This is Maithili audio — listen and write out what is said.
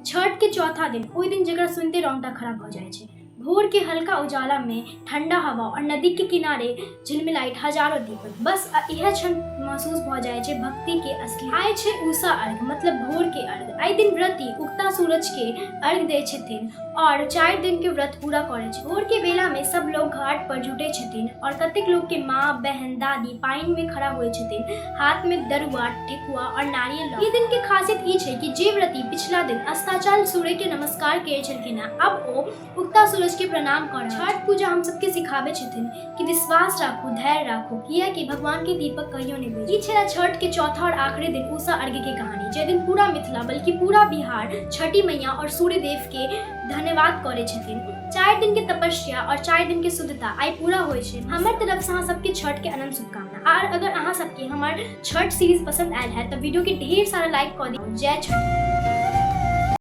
छठ के चौथा दिन, ओहि दिन जकरा सुनते रोंगटा खड़ा भऽ जाइ छै। भोर के हल्का उजाला में ठंडा हवा और नदी के किनारे झिलमिलाइत हजारों दीपक, बस इएह क्षण महसूस भऽ जाइ छै भक्ति के असली। आइ छै उषा अर्घ, मतलब भोर के अर्घ। एहि दिन व्रती उगता सूरज के अर्घ दै छथिन और 4 दिन के व्रत पूरा करै छै। भोर के बेला में सब लोग घाट पर जुटे छथिन और कतेक लोग के माँ, बहन, दादी पानि में खड़ा होइ छथिन, हाथ में दरुआ, ठेकुआ और नारियल। ई दिन के खासियत ई छै कि जे व्रती पिछला दिन अस्ताचल सूर्य के नमस्कार करै छलखिन हँ, अब ओ उगता सूरज के प्रणाम कर। छठ पूजा हम सबके सिखाबै छथिन कि विश्वास राखू, धैर्य राखू, कियाकि भगवान के दीपक कहियो नहि बुझै। ई छलै छठ के चौथा और आखिरी दिन उषा अर्घ के कहानी, जे दिन पूरा मिथिला बल्कि पूरा बिहार छठी मैया और सूर्य देव के धन्यवाद करै छथिन। 4 दिन के तपस्या और 4 दिन के शुद्धता आइ पूरा होइ छै। हमर तरफ से अहाँ सबके छठ के अनंत शुभकामना। और अगर अहाँ सबके हमर छठ सीरीज पसंद आयल है तऽ वीडियो के ढेर सारा लाइक कऽ दियौ। जय छठ।